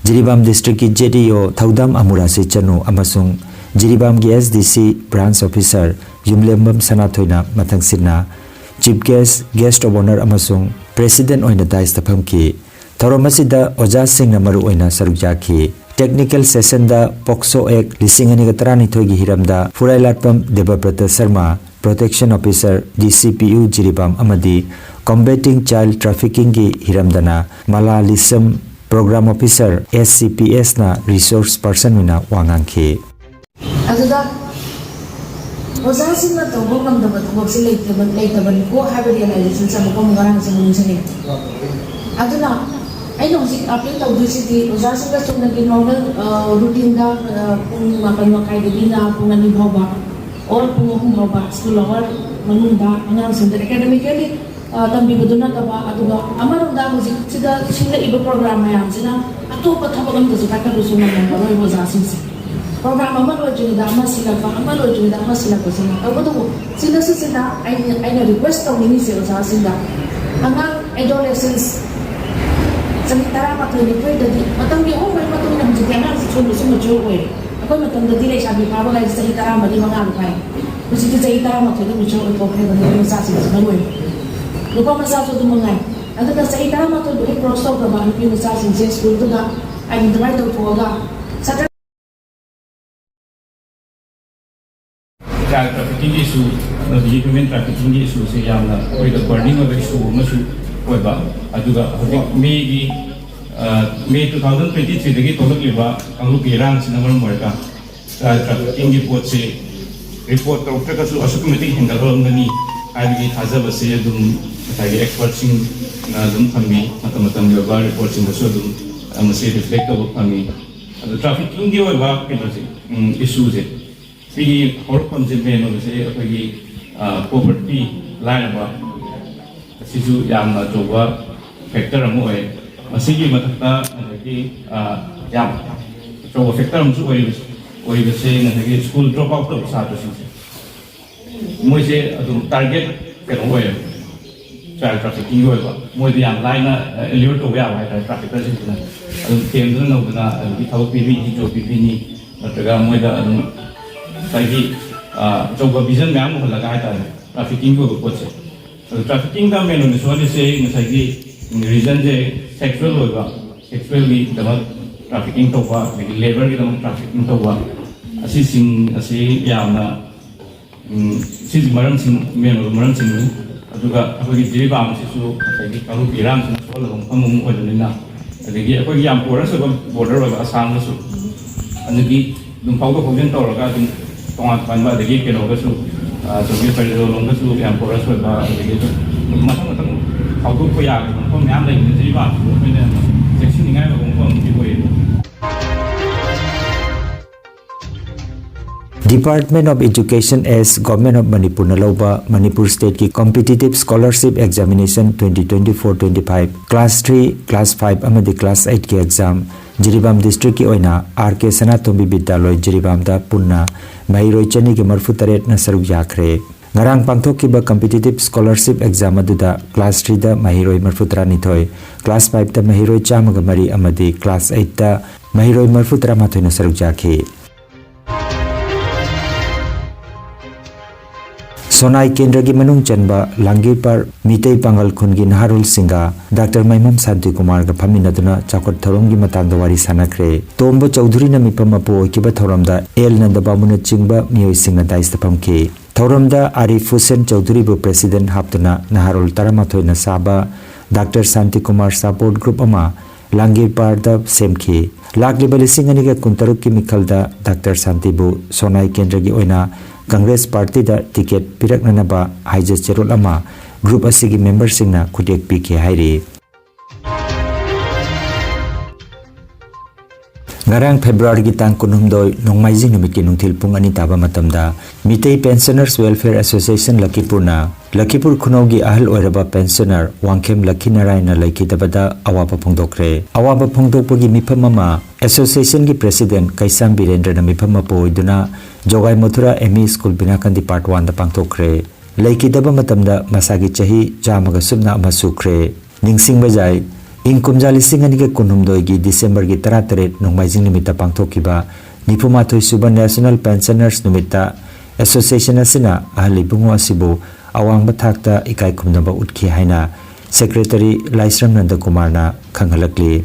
ꯖꯤꯔꯤꯕꯥꯝ ꯗꯤꯁꯇ꯭ꯔꯤꯛꯀꯤ ꯖꯦ ꯗꯤ ꯑꯣ ꯊꯧꯗꯥꯝ ꯑꯃꯨꯔꯥꯁꯤ ꯆꯅꯨ ꯑꯃꯁꯨꯡ ꯖꯤꯔꯤꯕꯥꯝꯒꯤ S D C branch officer Yumlembam ꯁꯅꯥꯊꯣꯏꯅ ꯃꯊꯪꯁꯤꯠꯅ chief guest, guest of honour ꯑꯃꯁꯨꯡ ꯄ꯭ꯔꯦꯁꯤꯗꯦꯟ ꯑꯣꯏꯅ ꯗꯥꯏꯁꯇ ꯐꯝꯈꯤ꯫ ꯊꯧꯔꯝ ꯑꯁꯤꯗ ꯑꯣꯖꯥꯁꯤꯡꯅ ꯃꯔꯨꯑꯣꯏꯅ ꯁꯔꯨꯛ ꯌꯥꯈꯤ꯫ ꯇꯦꯛꯅꯤꯀꯦꯜ ꯁꯦꯁꯟꯗ ꯄꯣꯛꯁꯣ ꯑꯦꯛ ꯂꯤꯁꯤꯡ ꯑꯅꯤꯒ ꯇꯔꯥꯅꯤꯊꯣꯏꯒꯤ ꯍꯤꯔꯝꯗ ꯐꯨꯔꯥꯏꯂꯥꯠꯄꯝ Debabrata Sharma, protection officer, D C P U Jiribam ꯑꯃꯗꯤ Combating Child Traffickingꯒꯤ ꯍꯤꯔꯝꯗꯅ ꯃꯂꯥ ꯂꯤꯁꯝ, program officer, S C P ꯑꯦꯁꯅ resources person ꯑꯣꯏꯅ ꯋꯥ ꯉꯥꯡꯈꯤ꯫ ꯑꯗꯨꯗ ꯑꯣꯖꯥꯁꯤꯡꯅ ꯇꯧꯕ ꯉꯝꯗꯕ ꯊꯕꯛꯁꯤ ꯂꯩꯇꯕ, ꯂꯩꯇꯕꯅꯤꯀꯣ ꯍꯥꯏꯕ ꯔꯤꯌꯦꯂꯥꯏꯖꯦꯁꯟꯁꯦ ꯑꯃꯨꯛꯀ ꯑꯃꯨꯛ ꯉꯔꯥꯡꯁꯦ ꯑꯃꯨꯛ ꯅꯤꯡꯁꯤꯡꯉꯦ꯫ ꯑꯗꯨꯅ ꯑꯩꯅ ꯍꯧꯖꯤꯛ ꯑꯄꯤꯜ ꯇꯧꯗꯣꯏꯁꯤꯗꯤ ꯑꯣꯖꯥꯁꯤꯡꯒ ꯆꯨꯝꯅꯒꯤ ꯅꯣꯔꯃꯦꯜ ꯔꯨꯇꯤꯟꯗ ꯄꯨꯡ ꯃꯥꯄꯟ ꯃꯈꯥꯏꯗꯒꯤꯅ ꯄꯨꯡ ꯑꯅꯤ ꯐꯥꯎꯕ ꯑꯣꯔ ꯄꯨꯡ ꯑꯍꯨꯝ ꯐꯥꯎꯕ ꯁ꯭ꯀꯨꯜ ꯑꯋꯥꯔ ꯃꯅꯨꯡꯗ ꯑꯉꯥꯡꯁꯤꯡꯗ ꯑꯦꯀꯥꯗꯃꯤꯀꯦꯜꯂꯤ ꯇꯝꯕꯤꯕꯗꯨ ꯅꯠꯇꯕ, ꯑꯗꯨꯒ ꯑꯃꯔꯣꯝꯗ ꯍꯧꯖꯤꯛꯁꯤꯗ ꯁꯤꯜꯂꯛꯏꯕ ꯄ꯭ꯔꯣꯒ꯭ꯔꯥꯝ ꯃꯌꯥꯝꯁꯤꯅ ꯑꯇꯣꯞꯄ ꯊꯕꯛ ꯑꯃꯗꯁꯨ ꯄꯥꯏꯈꯠꯄꯁꯨ ꯉꯝꯃꯝꯃꯔꯣꯏꯕ ꯑꯣꯖꯥꯁꯤꯡꯁꯦ꯫ ꯄ꯭ꯔꯣꯒ꯭ꯔꯥꯝ ꯑꯃ ꯂꯣꯏꯗ꯭ꯔꯤꯉꯩꯗ ꯑꯃ ꯁꯤꯜꯂꯛꯄ, ꯑꯃ ꯂꯣꯏꯗ꯭ꯔꯤꯉꯩꯗ ꯑꯃ ꯁꯤꯜꯂꯛꯄꯁꯤꯅ꯫ ꯇꯧꯕꯇꯕꯨ ꯁꯤꯗꯁꯨ ꯁꯤꯗ ꯑꯩꯅ, ꯑꯩꯅ ꯔꯤꯀ꯭ꯋꯦꯁ ꯇꯧꯅꯤꯡꯉꯤꯁꯦ ꯑꯣꯖꯥꯁꯤꯡꯗ, ꯑꯉꯥꯡ ꯑꯦꯗꯣꯂꯦꯁꯦꯟꯁ ꯆꯍꯤ ꯇꯔꯥꯃꯥꯊꯣꯏ ꯅꯤꯊꯣꯏꯗꯗꯤ ꯃꯇꯝꯒꯤ ꯑꯍꯣꯡꯕꯒꯤ ꯃꯇꯨꯡ ꯏꯟꯅ ꯍꯧꯖꯤꯛꯇꯤ ꯑꯉꯥꯡꯁꯤ ꯁꯣꯟꯕꯁꯨ ꯃꯦꯆ꯭ꯌꯣꯔ ꯑꯣꯏꯔꯦ꯫ ꯑꯩꯈꯣꯏ ꯃꯇꯝꯗꯗꯤ ꯂꯩꯁꯥꯕꯤ ꯐꯥꯕ ꯍꯥꯏꯁꯦ ꯆꯍꯤ ꯇꯔꯥꯃꯔꯤ ꯃꯉꯥꯗ ꯐꯥꯏ꯫ ꯍꯧꯖꯤꯛꯇꯤ ꯆꯍꯤ ꯇꯔꯥꯃꯥꯊꯣꯏꯗ ꯃꯦꯆ꯭ꯌꯣꯔ ꯑꯣꯏꯊꯣꯛꯈ꯭ꯔꯦꯕ ꯅꯨꯄꯤ ꯃꯆꯥꯁꯤꯡꯁꯤꯅ ꯂꯣꯏꯅ꯫ ꯅꯨꯄꯥ ꯃꯆꯥꯁꯨ ꯑꯗꯨꯝ ꯃꯉꯥꯏ꯫ ꯑꯗꯨꯅ ꯆꯍꯤ ꯇꯔꯥꯃꯥꯊꯣꯏꯗꯒꯤ ꯀ꯭ꯔꯣꯁ ꯇꯧꯈ꯭ꯔꯕ ꯅꯨꯄꯤ ꯃꯆꯥꯁꯤꯡꯁꯦ ꯁ꯭ꯀꯨꯜꯗꯨꯗ ꯑꯥꯏꯗꯦꯟꯇꯤꯐꯥꯏ ꯇꯧꯊꯣꯛꯑꯒ ꯁꯇꯔ ꯆꯥꯏꯜ ꯇ꯭ꯔꯥꯐꯤꯀꯤꯡꯒꯤ ꯏꯁꯨ, ꯑꯃꯗꯤ ꯍ꯭ꯌꯨꯃꯦꯟ ꯇ꯭ꯔꯥꯐꯤꯀꯤꯡꯒꯤ ꯏꯁꯨꯁꯦ ꯌꯥꯝꯅ ꯑꯩꯈꯣꯏꯗ ꯕꯔꯅꯤꯡ ꯑꯣꯏꯕ ꯏꯁꯨ ꯑꯃꯁꯨ ꯑꯣꯏꯕ꯫ ꯑꯗꯨꯒ ꯍꯧꯖꯤꯛ ꯃꯦꯒꯤ, ꯑ, ꯃꯦ ꯇꯨ ꯊꯥꯎꯖꯟ ꯇ꯭ꯋꯦꯟꯇꯤ ꯊ꯭ꯔꯤꯗꯒꯤ ꯊꯣꯛꯂꯛꯂꯤꯕ ꯀꯥꯡꯂꯨꯞꯀꯤ ꯏꯔꯥꯡꯁꯤꯅ ꯃꯔꯝ ꯑꯣꯏꯔꯒ ꯆꯥꯏꯜ ꯇ꯭ꯔꯥꯐꯤꯀꯤꯡꯒꯤ ꯄꯣꯠꯁꯦ ꯔꯤꯄꯣꯔꯠ ꯇꯧꯔꯛꯇ꯭ꯔꯒꯁꯨ ꯑꯁꯨꯛꯀꯤ ꯃꯇꯤꯛ ꯍꯦꯟꯒꯠꯍꯧꯔꯝꯒꯅꯤ ꯍꯥꯏꯕꯒꯤ ꯊꯥꯖꯕꯁꯦ ꯑꯗꯨꯝ ꯉꯁꯥꯏꯒꯤ ꯑꯦꯛꯁꯄꯔꯠꯁꯤꯡꯅ ꯑꯗꯨꯝ ꯊꯝꯃꯤ꯫ ꯃꯇꯝ ꯃꯇꯝꯒꯤ ꯑꯣꯏꯕ ꯔꯤꯄꯣꯔꯠꯁꯤꯡꯗꯁꯨ ꯑꯗꯨꯝ, ꯑ, ꯃꯁꯤ ꯔꯤꯐ꯭ꯂꯦꯛ ꯇꯧꯕ ꯐꯪꯉꯤ꯫ ꯑꯗꯣ ꯇ꯭ꯔꯥꯐꯤꯀꯤꯡꯒꯤ ꯑꯣꯏꯕ ꯀꯩꯅꯣꯁꯦ, ꯎꯝ, ꯏꯁꯨꯁꯦ, ꯁꯤꯒꯤ ꯍꯧꯔꯛꯐꯝꯁꯦ ꯃꯦꯟ ꯑꯣꯏꯕꯁꯦ ꯑꯩꯈꯣꯏꯒꯤ, ꯑ, ꯄꯣꯚꯔꯇꯤ, ꯂꯥꯏꯔꯕ, ꯑꯁꯤꯁꯨ ꯌꯥꯝꯅ ꯑꯆꯧꯕ ꯐꯦꯛꯇꯔ ꯑꯃ ꯑꯣꯏ꯫ ꯃꯁꯤꯒꯤ ꯃꯊꯛꯇ ꯉꯁꯥꯏꯒꯤ, ꯑ, ꯌꯥꯝ ꯑꯆꯧꯕ ꯐꯦꯛꯇꯔ ꯑꯃꯁꯨ ꯑꯣꯏꯔꯤꯕꯁꯦ, ꯑꯣꯏꯔꯤꯕꯁꯦ ꯉꯁꯥꯏꯒꯤ ꯁ꯭ꯀꯨꯜ ꯗ꯭ꯔꯣꯞ ꯑꯥꯎꯠ ꯇꯧꯕ ꯁꯥꯇ꯭ꯔꯁꯤꯡꯁꯦ, ꯃꯣꯏꯁꯦ ꯑꯗꯨꯝ ꯇꯥꯔꯒꯦꯠ ꯀꯩꯅꯣ ꯑꯣꯏꯌꯦꯕ, ꯆꯥꯏꯜ ꯇ꯭ꯔꯥꯐꯤꯀꯤꯡꯒꯤ ꯑꯣꯏꯕ꯫ ꯃꯣꯏꯗ ꯌꯥꯝ ꯂꯥꯏꯅ ꯑꯦꯂ꯭ꯌꯨꯔ ꯇꯧꯕ ꯌꯥꯕ ꯍꯥꯏꯇꯥꯔꯦ ꯇ꯭ꯔꯥꯐꯤꯀꯔꯁꯤꯡꯁꯤꯅ꯫ ꯑꯗꯨꯝ ꯊꯦꯝꯗꯨꯅ ꯅꯧꯗꯅ ꯑꯗꯨꯗꯒꯤ ꯊꯕꯛ ꯄꯤꯕꯤꯅꯤ, ꯖꯣꯕ ꯄꯤꯕꯤꯅꯤ, ꯅꯠꯇ꯭ꯔꯒ ꯃꯣꯏꯗ ꯑꯗꯨꯝ ꯉꯁꯥꯏꯒꯤ, ꯑ, ꯑꯆꯧꯕ ꯚꯤꯖꯟ ꯃꯌꯥꯝ ꯎꯍꯜꯂꯒ ꯍꯥꯏꯇꯥꯔꯦ ꯇ꯭ꯔꯥꯐꯤꯀꯤꯡꯒꯤ ꯑꯣꯏꯕ ꯄꯣꯠꯁꯦ꯫ ꯑꯗꯣ ꯇ꯭ꯔꯥꯐꯤꯀꯤꯡꯗ ꯃꯦꯟ ꯑꯣꯏꯅ ꯁꯣꯛꯍꯜꯂꯤꯁꯦ ꯉꯁꯥꯏꯒꯤ ꯔꯤꯖꯟꯁꯦ ꯁꯦꯛꯁꯨꯋꯦꯜ ꯑꯣꯏꯕ, ꯁꯦꯛꯁꯨꯋꯦꯜꯒꯤꯗꯃꯛ ꯇ꯭ꯔꯥꯐꯤꯀꯤꯡ ꯇꯧꯕ, ꯑꯗꯒꯤ ꯂꯦꯕꯔꯒꯤꯗꯃꯛ ꯇ꯭ꯔꯥꯐꯤꯀꯤꯡ ꯇꯧꯕ, ꯑꯁꯤꯁꯤꯡ ꯑꯁꯤ ꯌꯥꯝꯅ, ꯎꯝ, ꯁꯤꯁꯤ ꯃꯔꯝꯁꯤꯡ, ꯃꯦꯟ ꯑꯣꯏꯕ ꯃꯔꯝꯁꯤꯡꯅꯤ꯫ ꯑꯗꯨꯒ ꯑꯩꯈꯣꯏꯒꯤ ꯖꯤꯔꯤꯕꯥꯝꯁꯤꯁꯨ ꯉꯁꯥꯏꯒꯤ ꯀꯥꯡꯂꯨꯞꯀꯤ ꯏꯔꯥꯡꯁꯤꯅ ꯁꯣꯛꯍꯜꯂꯕ ꯃꯐꯝ ꯑꯃ ꯑꯣꯏꯕꯅꯤꯅ, ꯑꯗꯒꯤ ꯑꯩꯈꯣꯏꯒꯤ ꯌꯥꯝ ꯄꯣꯔꯁ ꯑꯣꯏꯕ ꯕꯣꯔꯗꯔ ꯑꯣꯏꯕ ꯑꯁꯥꯝꯒꯁꯨ, ꯑꯗꯒꯤ ꯑꯗꯨꯝ ꯐꯥꯎꯗꯣꯛ ꯐꯥꯎꯖꯤꯟ ꯇꯧꯔꯒ ꯑꯗꯨꯝ ꯇꯣꯉꯥꯟ ꯇꯣꯉꯥꯟꯕ, ꯑꯗꯒꯤ ꯀꯩꯅꯣꯒꯁꯨ, ꯑ, ꯆꯧꯀꯤ ꯐꯦꯔꯤꯖꯣ ꯂꯣꯝꯒꯁꯨ ꯌꯥꯝ ꯄꯣꯔꯁ ꯑꯣꯏꯕ, ꯑꯗꯒꯤ ꯑꯗꯨꯝ ꯃꯊꯪ ꯃꯊꯪ ꯐꯥꯎꯗꯣꯛꯄ ꯌꯥꯕ ꯃꯐꯝ ꯃꯌꯥꯝ ꯂꯩꯕꯅ ꯖꯤꯔꯤꯕꯥꯝꯁꯤꯕꯨ ꯑꯩꯈꯣꯏꯅ ꯆꯦꯛꯁꯤꯟꯅꯤꯡꯉꯥꯏ ꯑꯣꯏꯕ ꯃꯐꯝ ꯑꯃꯗꯤ ꯑꯣꯏꯌꯦꯕ꯫ Department of Education as Government of Manipurꯅ ꯂꯧꯕ ꯃꯅꯤꯄꯨꯔ ꯁ꯭ꯇꯦꯠꯀꯤ Competitive Scholarship Examination twenty twenty-four twenty-five Class three, Class five ꯑꯃꯗꯤ Class eightꯀꯤ exam ꯖꯤꯔꯤꯕꯥꯝ districtꯀꯤ ꯑꯣꯏꯅ ꯑꯥꯔ ꯀꯦ ꯁꯅꯥꯇꯣꯝꯕꯤ ꯕꯤꯗ꯭ꯌꯥꯂꯣꯏ ꯖꯤꯔꯤꯕꯥꯝꯗ ꯄꯨꯟꯅ ꯃꯍꯩꯔꯣꯏ ꯆꯅꯤꯒ ꯃꯔꯤꯐꯨ ꯇꯔꯦꯠꯅ ꯁꯔꯨꯛ ꯌꯥꯈ꯭ꯔꯦ꯫ ꯉꯔꯥꯡ ꯄꯥꯡꯊꯣꯛꯈꯤꯕ competitive scholarship exam ꯑꯗꯨꯗ Class threeꯗ ꯃꯍꯩꯔꯣꯏ ꯃꯔꯤꯐꯨ ꯇꯔꯥꯅꯤꯊꯣꯏ, Class fiveꯇ ꯃꯍꯩꯔꯣꯏ ꯆꯥꯝꯃꯒ ꯃꯔꯤ ꯑꯃꯗꯤ Class eightꯇ ꯃꯍꯩꯔꯣꯏ ꯃꯔꯤꯐꯨ ꯇꯔꯥꯃꯥꯊꯣꯏꯅ ꯁꯔꯨꯛ ꯌꯥꯈꯤ꯫ ꯁꯣꯅꯥꯏ ꯀꯦꯟꯗ꯭ꯔꯒꯤ ꯃꯅꯨꯡ ꯆꯟꯕ ꯂꯥꯡꯒꯤꯔꯄꯥꯔ ꯃꯤꯇꯩ ꯄꯥꯉꯜ ꯈꯨꯟꯒꯤ ꯅꯍꯥꯔꯣꯜꯁꯤꯡꯒ ꯗꯥꯛꯇꯔ ꯃꯥꯏꯃꯝ ꯁꯥꯟꯇꯤꯀꯨꯃꯥꯔꯒ ꯐꯝꯃꯤꯟꯅꯗꯨꯅ ꯆꯥꯎꯈꯠ ꯊꯧꯔꯝꯒꯤ ꯃꯇꯥꯡꯗ ꯋꯥꯔꯤ ꯁꯥꯟꯅꯈ꯭ꯔꯦ꯫ ꯇꯣꯝꯕ ꯆꯧꯙꯨꯔꯤꯅ ꯃꯤꯐꯝ ꯃꯄꯨ ꯑꯣꯏꯈꯤꯕ ꯊꯧꯔꯝꯗ ꯑꯦꯜ ꯅꯟꯗꯕꯥꯕꯨꯅꯆꯤꯡꯕ ꯃꯤꯑꯣꯏꯁꯤꯡꯅ dais ꯇ ꯐꯝꯈꯤ꯫ ꯊꯧꯔꯝꯗ ꯑꯥꯔꯤꯐ ꯍꯨꯁꯦꯟ ꯆꯧꯙꯨꯔꯤꯕꯨ president ꯍꯥꯞꯇꯨꯅ ꯅꯍꯥꯔꯣꯜ ꯇꯔꯥꯃꯥꯊꯣꯏꯅ ꯁꯥꯕ ꯗꯥꯛꯇꯔ ꯁꯥꯟꯇꯤꯀꯨꯃꯥꯔ support group ꯑꯃ ꯂꯥꯡꯒꯤꯔꯄꯥꯔꯗ ꯁꯦꯝꯈꯤ꯫ ꯂꯥꯛꯂꯤꯕ ꯂꯤꯁꯤꯡ ꯑꯅꯤꯒ ꯀꯨꯟꯇꯔꯨꯛꯀꯤ ꯃꯤꯈꯜꯗ ꯗꯥꯛꯇꯔ ꯁꯥꯟꯇꯤꯕꯨ ꯁꯣꯅꯥꯏ ꯀꯦꯟꯗ꯭ꯔꯒꯤ ꯑꯣꯏꯅ ꯀꯪꯒ꯭ꯔꯦꯁ ꯄꯥꯔꯇꯤꯗ ticket ꯄꯤꯔꯛꯅꯅꯕ ꯍꯥꯏꯖ ꯆꯦꯔꯣꯜ ꯑꯃ group ꯑꯁꯤꯒꯤ memberꯁꯤꯡꯅ ꯈꯨꯠꯌꯦꯛ ꯄꯤꯈꯤ ꯍꯥꯏꯔꯤ꯫ ꯉꯔꯥꯡ ꯐꯦꯕ꯭ꯔꯨꯋꯥꯔꯤꯒꯤ ꯇꯥꯡ ꯀꯨꯟꯍꯨꯝꯗꯣꯏ, ꯅꯣꯡꯃꯥꯏꯖꯤꯡ ꯅꯨꯃꯤꯠꯀꯤ ꯅꯨꯡꯊꯤꯜ ꯄꯨꯡ ꯑꯅꯤ ꯇꯥꯕ ꯃꯇꯝꯗ ꯃꯤꯇꯩ Pensioners Welfare Association ꯂꯈꯤꯄꯨꯔꯅ ꯂꯈꯤꯄꯨꯔ ꯈꯨꯅꯧꯒꯤ ꯑꯍꯜ ꯑꯣꯏꯔꯕ pensioner ꯋꯥꯡꯈꯦꯝ ꯂꯈꯤꯅꯥꯔꯥꯌꯟꯅ ꯂꯩꯈꯤꯗꯕꯗ ꯑꯋꯥꯕ ꯐꯣꯡꯗꯣꯛꯈ꯭ꯔꯦ꯫ ꯑꯋꯥꯕ ꯐꯣꯡꯗꯣꯛꯄꯒꯤ ꯃꯤꯐꯝ ꯑꯃ associationꯒꯤ president ꯀꯩꯁꯥꯝ ꯕꯤꯔꯦꯟꯗ꯭ꯔꯅ ꯃꯤꯐꯝ ꯃꯄꯨ ꯑꯣꯏꯗꯨꯅ ꯖꯣꯒꯥꯏ Mathura M E school ꯕꯤꯅꯥꯀꯥꯟꯗꯤ part oneꯗ ꯄꯥꯡꯊꯣꯛꯈ꯭ꯔꯦ꯫ ꯂꯩꯈꯤꯗꯕ ꯃꯇꯝꯗ ꯃꯁꯥꯒꯤ ꯆꯍꯤ ꯆꯥꯝꯃꯒ ꯁꯨꯞꯅ ꯑꯃ ꯁꯨꯈ꯭ꯔꯦ꯫ ꯅꯤꯡꯁꯤꯡꯕ ꯌꯥꯏ, ꯏꯪ ꯀꯨꯝꯖꯥ ꯂꯤꯁꯤꯡ ꯑꯅꯤꯒ ꯀꯨꯟꯍꯨꯝꯗꯣꯏꯒꯤ ꯗꯤꯁꯦꯝꯕꯔꯒꯤ ꯇꯔꯥꯇꯔꯦꯠ ꯅꯣꯡꯃꯥꯏꯖꯤꯡ ꯅꯨꯃꯤꯠꯇ ꯄꯥꯡꯊꯣꯛꯈꯤꯕ ꯅꯤꯐꯨꯃꯥꯊꯣꯏ ꯁꯨꯕ National Pensioners ꯅꯨꯃꯤꯠꯇ association ꯑꯁꯤꯅ ꯑꯍꯜ ꯏꯕꯨꯡꯉꯣ ꯑꯁꯤꯕꯨ ꯑꯋꯥꯡꯕ ꯊꯥꯛꯇ ꯏꯀꯥꯏ ꯈꯨꯝꯅꯕ ꯎꯠꯈꯤ ꯍꯥꯏꯅ secretary ꯂꯥꯏꯁ꯭ꯔꯝ ꯅꯟꯗꯀꯨꯃꯥꯔꯅ ꯈꯪꯍꯜꯂꯛꯂꯤ꯫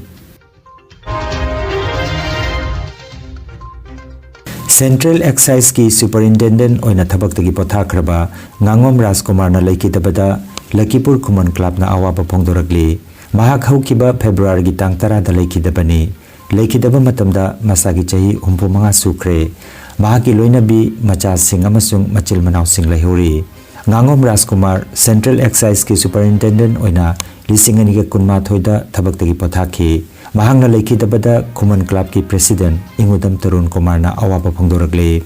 Central Exciseꯀꯤ superintendent ꯑꯣꯏꯅ ꯊꯕꯛꯇꯒꯤ ꯄꯣꯊꯥꯈ꯭ꯔꯕ ꯉꯥꯉꯣꯝ ꯔꯥꯖꯀꯨꯃꯥꯔꯅ ꯂꯩꯈꯤꯗꯕꯗ ꯂꯈꯤꯄꯨꯔ ꯈꯨꯃꯟ clubꯅ ꯑꯋꯥꯕ ꯐꯣꯡꯗꯣꯔꯛꯂꯤ꯫ ꯃꯍꯥꯛ ꯍꯧꯈꯤꯕ ꯐꯦꯕ꯭ꯔꯨꯋꯥꯔꯤꯒꯤ ꯇꯥꯡ ꯇꯔꯥꯗ ꯂꯩꯈꯤꯗꯕꯅꯤ꯫ ꯂꯩꯈꯤꯗꯕ ꯃꯇꯝꯗ ꯃꯁꯥꯒꯤ ꯆꯍꯤ ꯍꯨꯝꯐꯨ ꯃꯉꯥ ꯁꯨꯈ꯭ꯔꯦ꯫ ꯃꯍꯥꯛꯀꯤ ꯂꯣꯏꯅꯕꯤ, ꯃꯆꯥꯁꯤꯡ ꯑꯃꯁꯨꯡ ꯃꯆꯤꯜ ꯃꯅꯥꯎꯁꯤꯡ ꯂꯩꯍꯧꯔꯤ꯫ ꯉꯥꯉꯣꯝ ꯔꯥꯖꯀꯨꯃꯥꯔ Central Excise ꯀꯤ Superintendent ꯑꯣꯏꯅ ꯂꯤꯁꯤꯡ ꯑꯅꯤꯒ ꯀꯨꯟꯃꯥꯊꯣꯏꯗ ꯊꯕꯛꯇꯒꯤ ꯄꯣꯊꯥꯈꯤ꯫ ꯃꯍꯥꯛꯅ ꯂꯩꯈꯤꯗꯕꯗ ꯈꯨꯃꯟ Club ꯀꯤ President ꯏꯉꯨꯗꯝ ꯇꯔꯨꯟ ꯀꯨꯃꯥꯔꯅ ꯑꯋꯥꯕ ꯐꯣꯡꯗꯣꯔꯛꯂꯤ꯫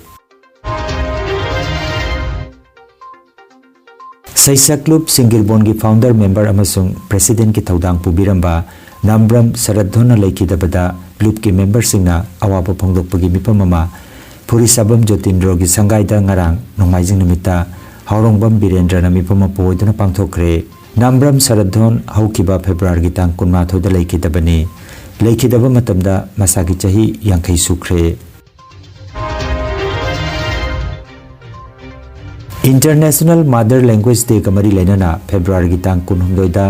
ꯁꯩꯁꯛꯂꯨꯞ ꯁꯤꯡꯒꯤꯔꯕꯣꯟꯒꯤ founder member ꯑꯃꯁꯨꯡ President ꯀꯤ ꯊꯧꯗꯥꯡ ꯄꯨꯕꯤꯔꯝꯕ ꯅꯥꯝꯕ꯭ꯔꯝ ꯁꯔꯠꯙꯣꯟꯅ ꯂꯩꯈꯤꯗꯕꯗ ꯂꯨꯞꯀꯤ member ꯁꯤꯡꯅ ꯑꯋꯥꯕ ꯐꯣꯡꯗꯣꯛꯄꯒꯤ ꯃꯤꯐꯝ ꯑꯃ ꯐꯨꯔꯤꯁꯥꯕꯝ ꯖꯣꯇꯤꯟꯗ꯭ꯔꯣꯒꯤ ꯁꯪꯒꯥꯏꯗ ꯉꯔꯥꯡ ꯅꯣꯡꯃꯥꯏꯖꯤꯡ ꯅꯨꯃꯤꯠꯇ ꯍꯥꯎꯔꯣꯡꯕꯝ ꯕꯤꯔꯦꯟꯗ꯭ꯔꯅ ꯃꯤꯐꯝ ꯑꯃ ꯄꯨꯑꯣꯏꯗꯨꯅ ꯄꯥꯡꯊꯣꯛꯈ꯭ꯔꯦ꯫ ꯅꯥꯝꯕ꯭ꯔꯝ ꯁꯔꯠꯙꯣꯟ ꯍꯧꯈꯤꯕ ꯐꯦꯕ꯭ꯔꯨꯋꯥꯔꯤꯒꯤ ꯇꯥꯡ ꯀꯨꯟꯃꯥꯊꯣꯏꯗ ꯂꯩꯈꯤꯗꯕꯅꯤ꯫ ꯂꯩꯈꯤꯗꯕ ꯃꯇꯝꯗ ꯃꯁꯥꯒꯤ ꯆꯍꯤ ꯌꯥꯡꯈꯩ ꯁꯨꯈ꯭ꯔꯦ꯫ International Mother Language Day ꯒ ꯃꯔꯤ ꯂꯩꯅꯅ ꯐꯦꯕ꯭ꯔꯨꯋꯥꯔꯤꯒꯤ ꯇꯥꯡ ꯀꯨꯟꯍꯨꯝꯗꯣꯏꯗ